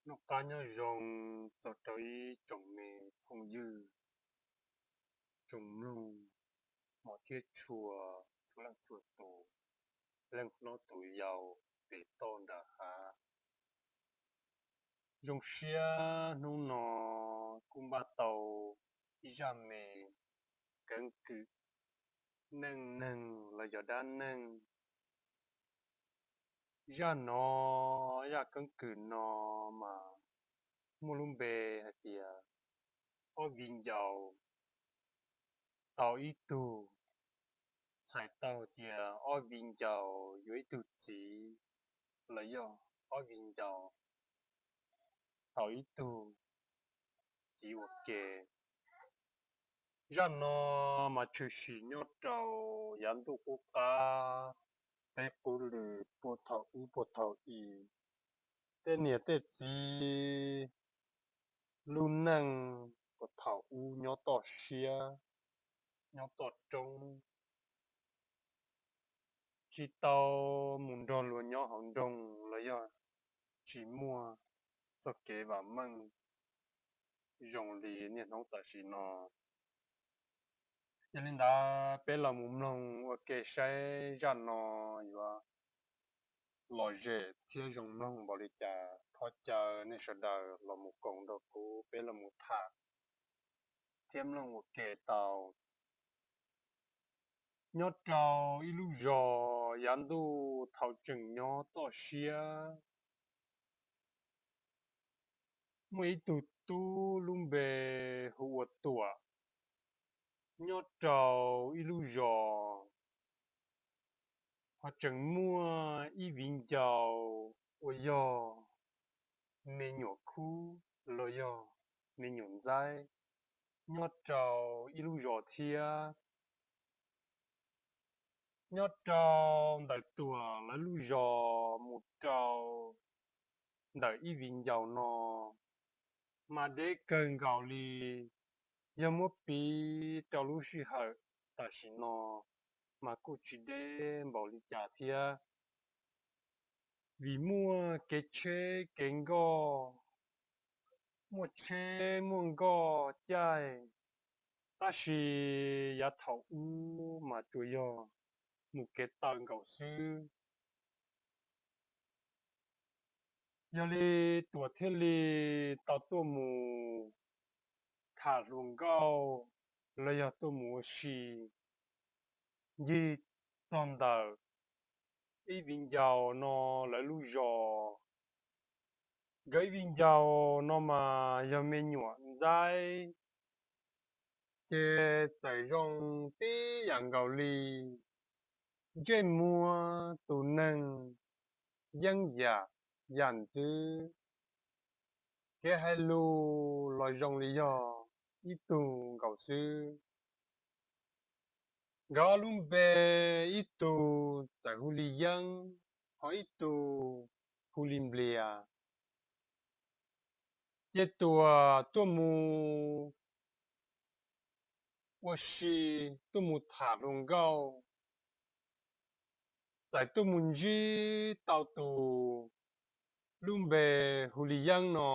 Noj qab nyob zoo txog rau ib tsoom me phooj ywg, tsoom mloog hmov thiab tshua txhua leej txhua tus, leej hlob tus yau, pem toj nram hav. Zoo siab hnub no kuj npaj tau ib zaj me keeb kwm neej neeg los yog dab neeg. Zaj no, zaj keeb kwm no mas muaj lub npe hais tias ob viv ncaus tau ib tug. Txhais tau tias ob viv ncaus yuav ib tug txiv los yog ob viv ncaus tau ib tug txiv ua ke. Zaj no mas tshwm sim nyob rau yav ntuj qub qab, teb qub lw, puag thaum ub puag thaum i, tej niam tej txiv lub neej puag thaum ub nyob toj siab, nyob toj roob, tsis tau mus nrog luag nyob hauv nroog los yog tsis muaj txoj kev vam meej zoo li niaj hnub tam sim no. Yog li ntawd peb los mus mloog ua ke saib zaj no yuav lom zem thiab zoo mloog npaum li cas. Thov caw nej sawv daws los mus koom nrog kuv peb los mus tham thiab mloog ua ke tau. Nyob rau ib lub zos yav ntuj thaum tseem nyob toj siab, muaj ib tug tub lub npe hu ua Tuam, nyob rau ib lub zos ho tseem muaj ib viv ncaus uas yog me nyuam khub los yog me nyuam ntxaib nyob rau ib lub zos thiab. Nyob rau ntawm Tuam lawv lub zos mus rau ntawm ib viv ncaus no mas deb kawg nkaus li. Yog muab piv rau lub sij hawm tam sim no mas kuj tsis deb npaum li cas thiab, vim muaj kev tsheb kev nkoj, muaj tsheb muaj nkoj caij, tab sis yav thaum ub mas tsuas yog mus kev taw nkaus xwb. Yog li Tuam thiaj li tau tuaj mus tham hluas nkauj los yog tuaj mus ua si ncig txog ntawm ib viv ncaus no lawv lub zos. Nkawd ib viv ncaus no mas yog me nyuam ntxaib, ces txawm zoo tib yam nkaus li ntsej muag tus neeg, yeeb yam, yam ntxwv, kev hais lus los zoo li yog ib tug nkaus xwb. Nkawd ob lub npe, ib tug txawm hu li Yeeb, ho ib tug hu li Nplias. Ces Tuam tuaj mus ua si, tuaj mus tham hluas nkauj, txawm tuaj mus ntsib tau tus lub npe hu li Yeeb no,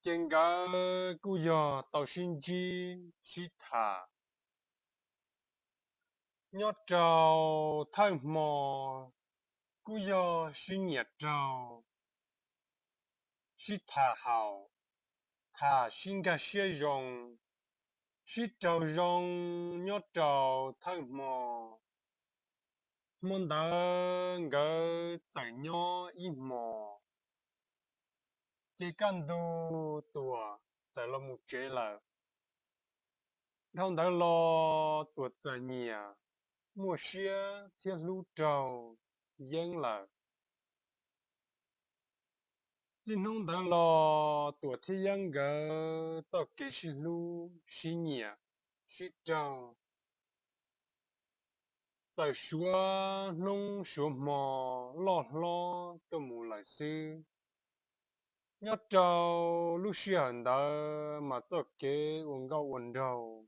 ces nkawd kuj yog tau sib ntsib sib tham. Nyob rau thawj hmo kuj yog sib nyiam raug, sib tham haum, tham sib nkag siab zoo, sib raug zoo nyob rau thawj hmo. Hmo ntawd nkawd txawm nyob ib hmos, ces kaj ntug Tuam txawm los mus tsev lawm. Dhau ntawd los Tuam txawm nyiam, muaj siab thiab hlub raug Yeeb lawm. Txij hnub ntawd los Tuam thiab Yeeb nkawd txoj kev sib hlub sib nyiam sib raug txawm suav hnub suav hmo loj hlob tuaj mus lawm xwb. Nyob rau lub sij hawm ntawd mas txoj kev ua nkauj ua nraug,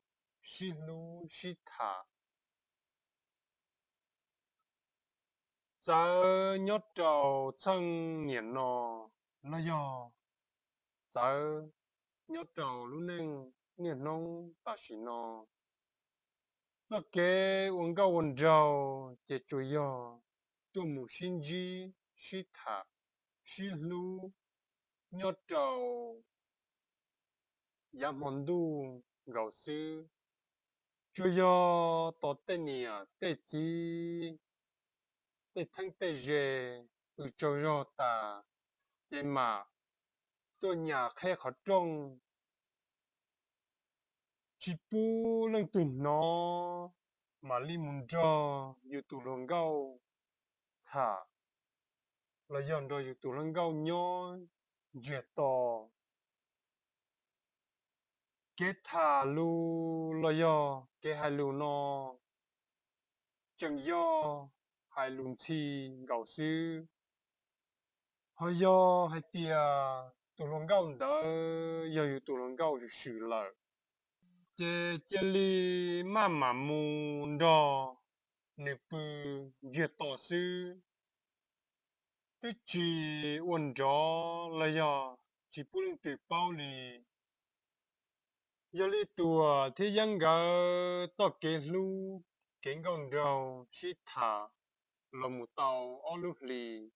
sib hlub sib tham txawv nyob rau txheej niam no. los yog txawv nyob rau lub neej niaj hnub tam sim no. Txoj kev ua nkauj ua nraug ces tsuas yog tuaj mus sib ntsib, sib tham, sib hlub nyob rau yav hmo ntuj nkaus xwb. Tsuas yog tos tej niam tej txiv, tej txheeb tej ze pw tsaug zog tas, ces mam tuaj nyas qheb qhov rooj, tsis pub leej twg hnov, mam li mus nrog yus tus hluas nkauj tham, los yog nrog yus tus hluas nkauj nyob ntsiag to. Kev tham lus los yog kev hais lus no tseem yog hais lus ntxhi nkaus xwb. Ho yog hais tias tus hluas nkauj ntawd yog yus tus hluas nkauj swm swm lawm, ces cia li maj mam mus nrog nws pw ntsiag to xwb, twb tsis ua nrov los yog tsis pub leej twg paub li. Yog Li Tuam thiab Yeeb nkawd txoj kev hlub, kev nkauj nraug sib tham los mus tau ob lub hlis,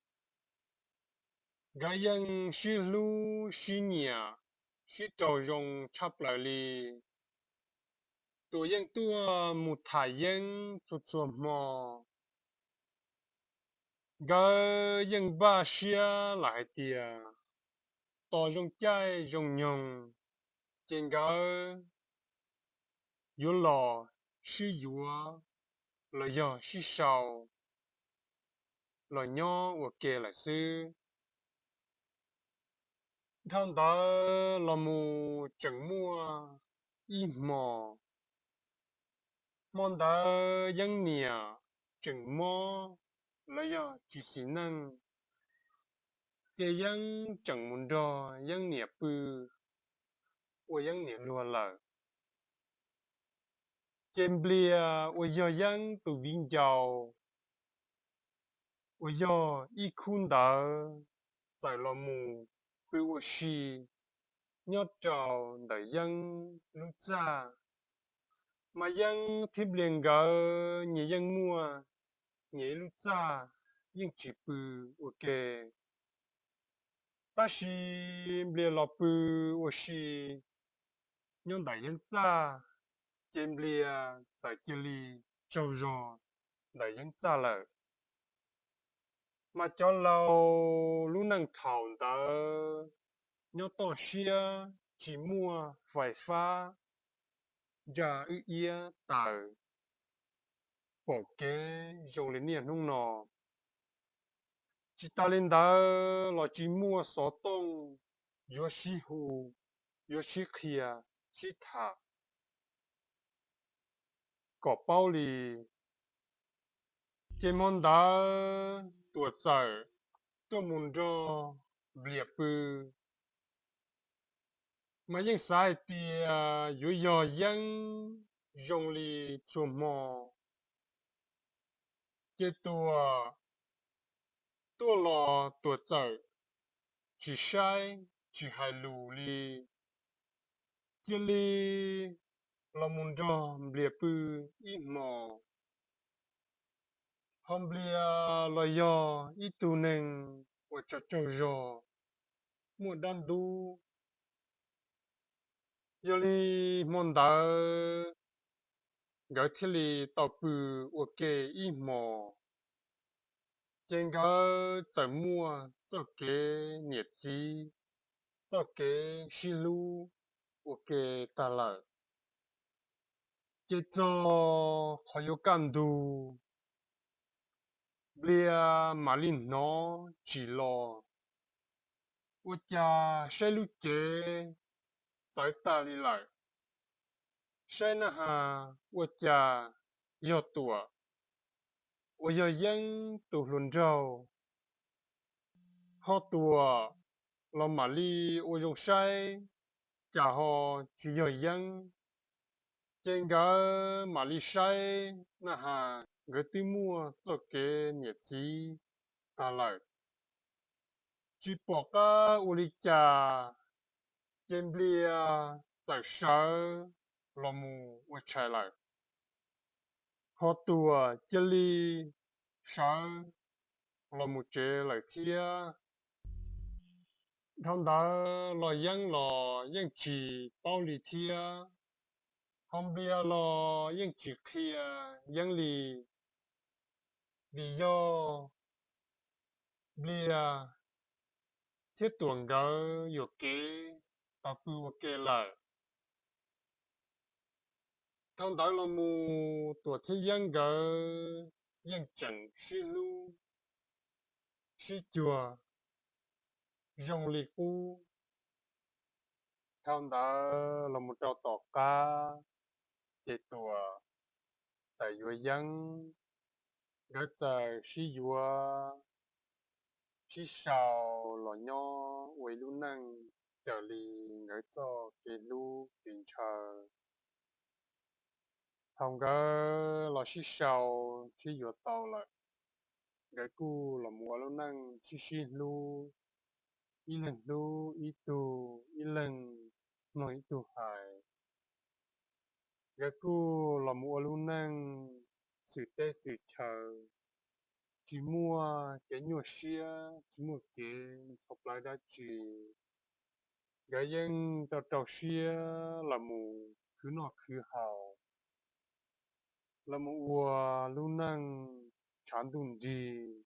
nkawd yeej sib hlub sib nyiam, sib raug zoo tshaj plaws li. Tuam yeej tuaj mus tham Yeeb txhua txhua hmo. Nkawd yeej npaj siab lawm hais tias tos zoo caij zoo nyoog ces nkawd yuav los sib yuav los yog sib sau los nyob ua ke lawm xwb. Dhau ntawd los mus tseem muaj ib hmos, hmo ntawd Yeeb niam tseem mob los yog tsis xis neej, ces Yeeb tseem mus nrog Yeeb niam pw ua Yeeb niam luag lawm. Ces Nplias uas yog Yeeb tus viv ncaus uas yog ib khub ntawd txawm los mus pw ua si nyob rau ntawm Yeeb lub txaj. Mas Yeeb thiab Nplias nkawd nyias yeej muaj nyias ib lub txaj, yeej tsis pw ua ke. Tab sis Nplias los pw ua si nyob ntawm Yeeb txaj, ces Nplias txawm cia li tsaug zog ntawm Yeeb txaj lawm. Mas cov laus lub neej thaum ntawd nyob toj siab, tsis muaj fais fab ntsa wb iab taws pom kev zoo li niaj hnub no. Tsis tas li ntawd los tsis muaj xov tooj yuav sib hu, yuav sib qhia, sib tham kom paub li. Ces hmo ntawd Tuam txawm tuaj mus nrog Nplias pw, mas yeej xav hais tias yuav yog Yeeb zoo li txhua hmo. Ces Tuam tuaj los Tuam txawm tsis saib tsis hais lus li, cia li los mus nrog Nplias pw ib hmos. Ho Nplias los yog ib tug neeg uas tsaug tsaug zog, muaj dab ntub. Yog li hmo ntawd nkawd thiaj li tau pw ua ke ib hmos. Ces nkawd txawm muaj txoj kev niam txiv, txoj kev sib hlub ua ke tag lawm. Ces txog qhov yuav kaj ntug, Nplias mam li hnov tsim los, ua cas saib lub cev txawv tag li lawm. Saib na has, ua cas yog Tuam uas yog Yeeb tus hluas nraug, ho Tuam los mam li ua zoo saib, cas ho tsis yog Yeeb. Ces nkawd mam li saib na has, nkawd twb muaj txoj kev niam txiv tag lawm. Tsis pom qab ua li cas, ces Nplias txawm sawv los mus ua tshais lawm, ho Tuam cia li sawv los mus tsev lawm thiab. Dhau ntawd los Yeeb los yeej tsis paub li thiab, ho Nplias los yeej tsis qhia Yeeb li, vim yog Nplias thiab Tuam nkawd yuam kev tau pw ua ke lawm. Dhau ntawd los mus Tuam thiab Yeeb nkawd yeej tseem sib hlub sib cuag zoo li qub. Dhau ntawd los mus rau tom qab, ces Tuam txawm yuav Yeeb, nkawd txawm sib yuav sib sau los nyob ua ib lub neej raws li nkawd txoj kev hlub kev ntshaw. Thaum nkawd los sib sau sib yuav tau lawm, nkawd kuj los mus ua lub neej sib sib hlub, ib leeg hlub ib tug, ib leeg mloog ib tug hais. Nkawd kuj los mus ua lub neej xwm teb xwm chaw, tsis muaj kev nyuaj siab, tsis muaj kev ntxhov plawv dab tsi. Nkawd yeej rau rau siab los mus khwv noj khwv haus, los mus ua lub neej tshav ntuj nrig.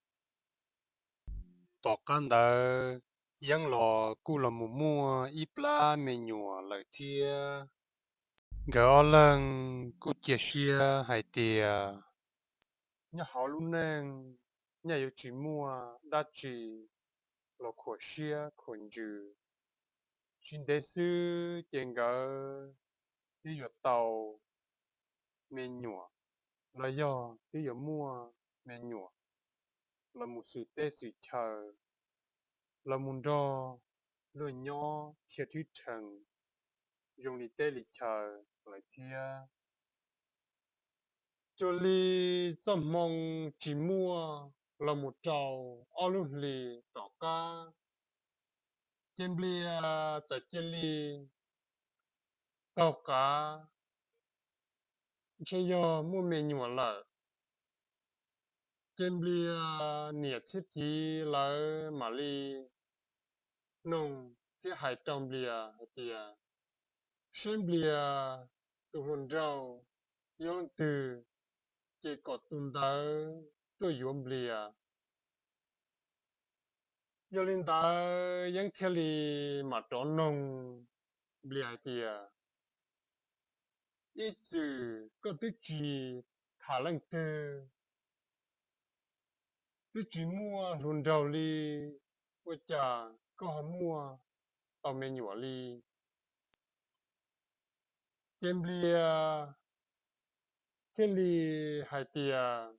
Tom qab ntawd, Yeeb los kuj los mus muaj ib plab me nyuam lawm thiab. Nkawd ob leeg kuj cia siab hais tias nyob hauv lub neej nyaj yuav tsis muaj dab tsi los khuam siab khuam ntsws. Tsis ntev xwb ces nkawd twb yuav tau me nyuam, los yog twb yuav muaj me nyuam, los mus xwm teb xwm chaw, los mus nrog luag nyob dhia thwb rhees zoo li teb li chaw lawm thiab. Cuag li txoj hmoo tsis muaj los mus rau ob lub hlis tom qab, ces Nplias txawm cia li taug qav, ntshe yog muaj me nyuam lawm. Ces Nplias niam thiab txiv lawv mam li noog thiab hais rau Nplias hais tias, saib Nplias tus hluas nraug yog leej twg, ces kom tus ntawd tuaj yuav Nplias. Yog li ntawd Yeeb thiaj li mam rov noog Nplias hais tias, ib txwm koj twb tsis tham leej twg, twb tsis muaj hluas nraug li, ua cas koj ho muaj tau me nyuam li? Ces Nplias thiaj li hais tias,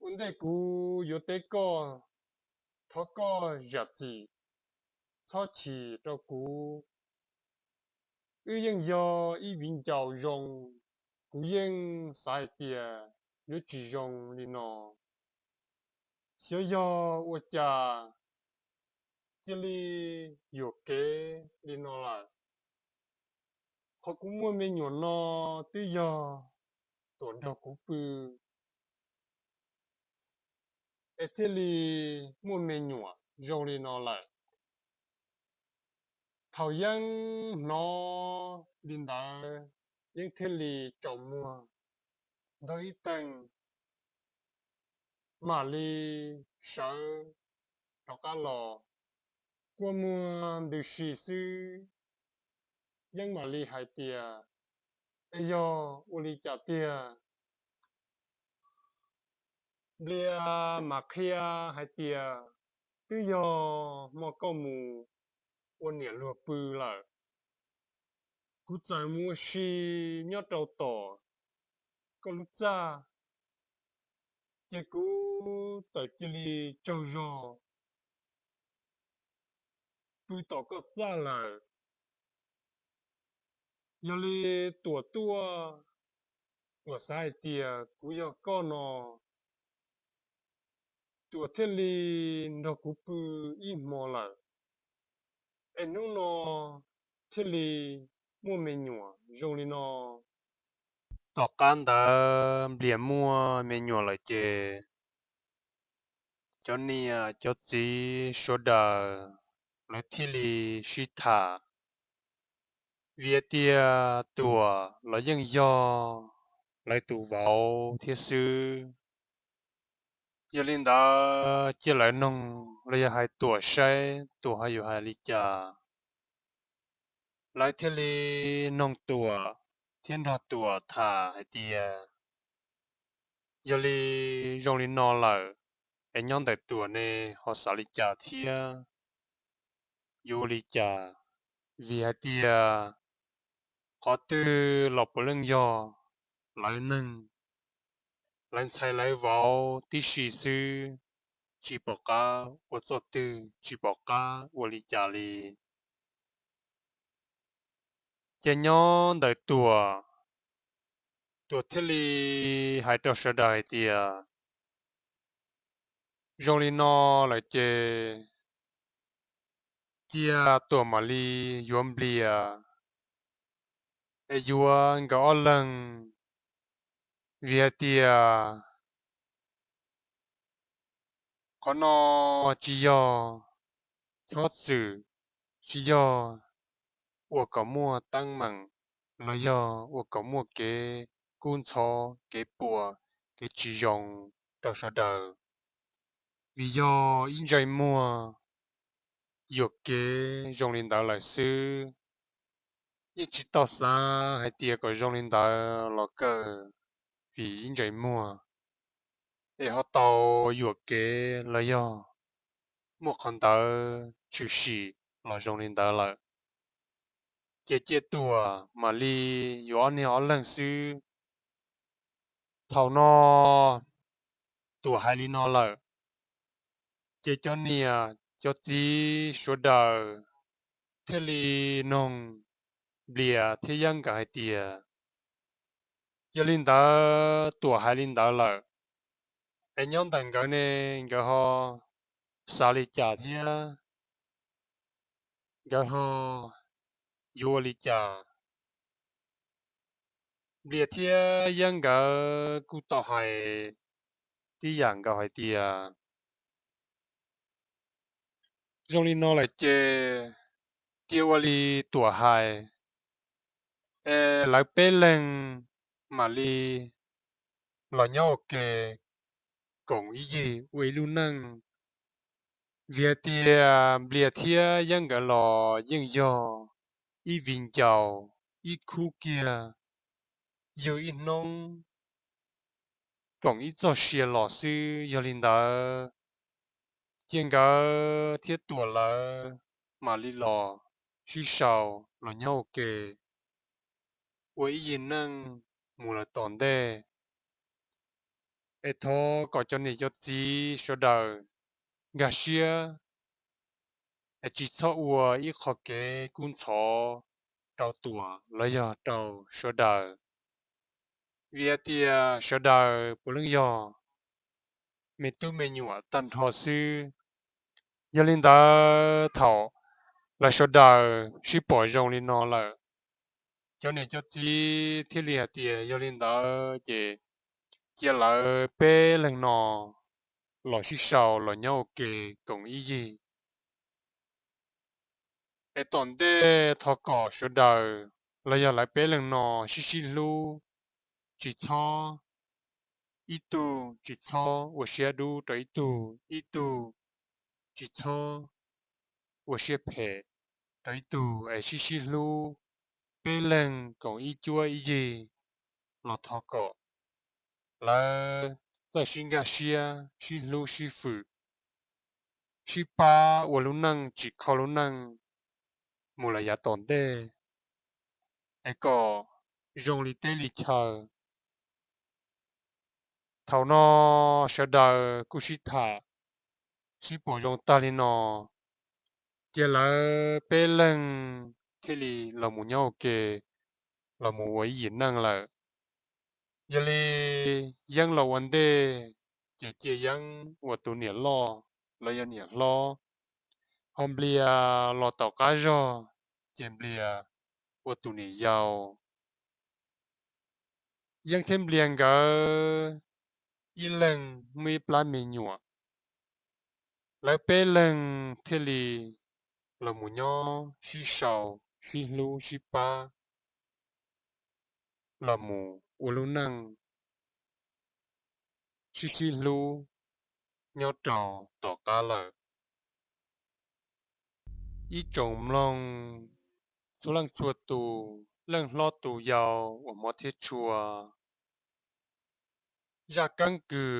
ua ntej kuv yuav teb koj, thov koj zam txim, txhob chim rau kuv. Wb yeej yog ib viv ncaus zoo, kuv yeej xav hais tias yuav tsis zoo li no. Xyov yog ua cas cia li yuam kev li no lawm. Qhov kuv muaj me nyuam no twb yog Tuam nrog kuv pw, es thiaj li muaj me nyuam zoo li no lawm. Thaum Yeeb hnov li ntawd, Yeeb thiaj li tsaus muag ntog ib teeg, mam li sawv rov qab los. Kua muag ntws si xwb, Yeeb mam li hais tias, es yog ua li cas tiag? Nplias mam qhia hais tias, twb yog hmo koj mus ua niam luag pw lawm, kuv txawm mus ua si nyob rau tom koj lub txaj, ces kuv txawm cia li tsaug zog pw tom koj txaj lawm. Yog li Tuam tuaj, Tuam xav hais tias kuv yog koj no, Tuam thiaj li nrog kuv pw ib hmo lawm, es hnub no thiaj li muaj me nyuam zoo li no. Tom qab ntawd Nplias muaj me nyuam lawm ces cov niam cov txiv sawv daws lawv thiaj li sib tham, vim tias Tuam los yeej yog lawv tus vauv thiab xwb. Yog li ntawd cia lawv noog los yog hais Tuam saib Tuam ho yuav hais li cas. Lawv thiaj li noog Tuam thiab nrog Tuam tham hais tias, yog li zoo li no lawm, es nyob ntawm Tuam ne ho xav li cas thiab yuav ua li cas? Vim hais tias qhov twg los puav leej yog lawv neeg, lawv ntxhais lawv vauv tib si xwb, tsis pom qab ua txoj twg, tsis pom qab ua li cas li. Ces nyob ntawm Tuam, Tuam thiaj li hais rau sawv daws hais tias, zoo li no lawm ces cia Tuam mam li yuav Nplias, es yuav nkawd ob leeg, vim hais tias qhov no tsis yog txhob txwm, tsis yog ua kom muaj teeb meem los yog ua kom muaj kev kub ntxhov, kev puas, kev tsis zoo rau sawv daws. Vim yog ib ntsais muag yuam kev zoo li ntawd lawm xwb, yeej tsis tau xav hais tias kom zoo li ntawd los kawg, vim ib ntsais muag es ho tau yuam kev los yog muaj qhov ntawd tshwm sim los zoo li ntawd lawm, ces cia Tuam mam li yuav ob niag ob leeg xwb. Thaum no Tuam hais li no lawm, ces cov niam cov txiv sawv daws thiaj li noog Nplias thiab Yeeb nkawd hais tias, yog li ntawd Tuam hais li ntawd lawm, es nyob ntawm nkawd ne, nkawd ho xav li cas thiab nkawd ho yuav ua li cas? Nplias thiab Yeeb nkawd kuj tau hais tib yam nkaus hais tias, zoo li no lawm ces cia ua li Tuam hais, es lawv peb leeg mam li los nyob ua ke koom ib yig ua ib lub neej. Vim hais tias Nplias thiab Yeeb nkawd los yeej yog ib viv ncaus ib khub kiag, yug ib hnub koom ib txoj sia los xwb. Yog li ntawd, cia nkawd thiab Tuam lawv mam li los sib sau los nyob ua ke ua ib yig neej mus lawm tom ntej. Es thov kom cov niam cov txiv sawv daws nkag siab, es tsis txhob ua ib qho kev kub ntxhov rau Tuam los yog rau sawv daws, vim hais tias sawv daws puav leej yog me tub me nyuam tag nrho xwb. Yog li ntawd thaum lawv sawv daws sib pom zoo li no lawm, cov niam cov txiv thiaj li hais tias yog li ntawd ces cia lawv peb leeg no los sib sau los nyob ua ke koom ib yig. Es tom ntej thov kom sawv daws los yog lawv peb leeg no sib sib hlub, tsis txhob, ib tug tsis txhob ua siab dub rau ib tug, ib tug tsis txhob ua siab phem rau ib tug, es sib sib hlub, peb leeg koom ib cuab ib yig los thov kom lawv txawj sib nkag siab, sib hlub sib fwm, sib pab ua lub neej tsim kho lub neej mus lawm yav tom ntej, es kom zoo li teb li chaw. Thaum no sawv daws kuj sib tham, sib pom zoo tag li no, cia lawv peb leeg thiaj li los mus nyob ua ke, los mus ua ib yim neej lawm. Yog li Yeeb los ua ntej, ces cia yeeb ua tus niam loj los yog niam hlob, ho Nplias los tom qab zog ces Nplias ua tus niam yau. Yeeb thiab Nplias nkawd ib leeg muaj ib plab me nyuam, lawv peb leeg thiaj li los mus nyob sib sau, sib hlub sib pab, los mus ua lub neej sib sib hlub nyob rau tom qab lawm. Ib tsoom mloog txhua leej txhua tus, leej hlob tus yau uas hmov thiab tshua, zaj keeb kwm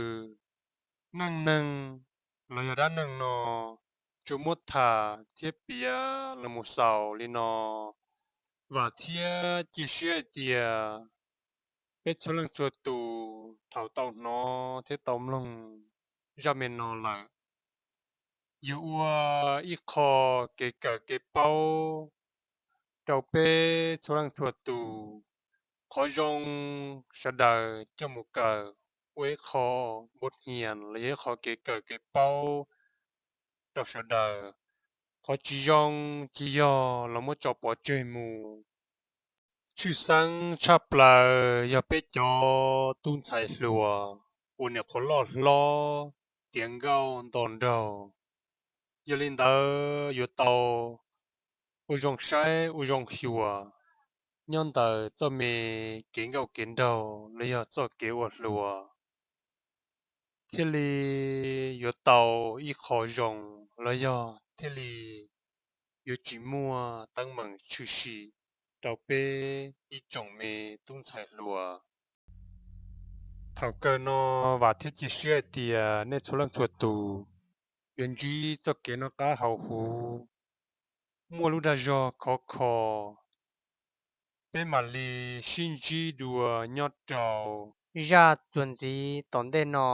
neej neeg los yog dab neeg no tsuas muab tham thiab piav los mus xaus li no. Vam thiab cia siab hais tias peb txhua leej txhua tus thaum tau hnov thiab tau mloog zaj me no lawm, yuav ua ib qho kev kawm kev paub rau peb txhua leej txhua tus. Qhov zoo sawv daws coj mus kawm ua ib qho npua hias los yog ib qho kev kawm kev paub rau sawv daws. Qhov tsis zoo tsis yog los muab tso pov tseg mus. Tshwj xeeb tshaj plaws yog peb cov tub ntxhais hluas uas niam qhuav loj hlob tiav nkauj nto nraug. Yog li ntawd yuav tau ua zoo saib ua zoo xyuas nyob ntawm txoj me kev nkauj kev nraug los yog txoj kev ua hluas, thiaj li yuav tau ib qho zoo los yog thiaj li yuav tsis muaj teeb meem tshwm sim rau peb ib tsoom me tub ntxhais hluas. Thaum kawg no vam thiab cia siab hais tias nej txhua leej txhua tus yuav ntsib txoj kev noj qab haus huv, muaj lub dag zog khov kho. Peb mam li sib ntsib dua nyob rau zaj txuas ntxiv tom ntej no.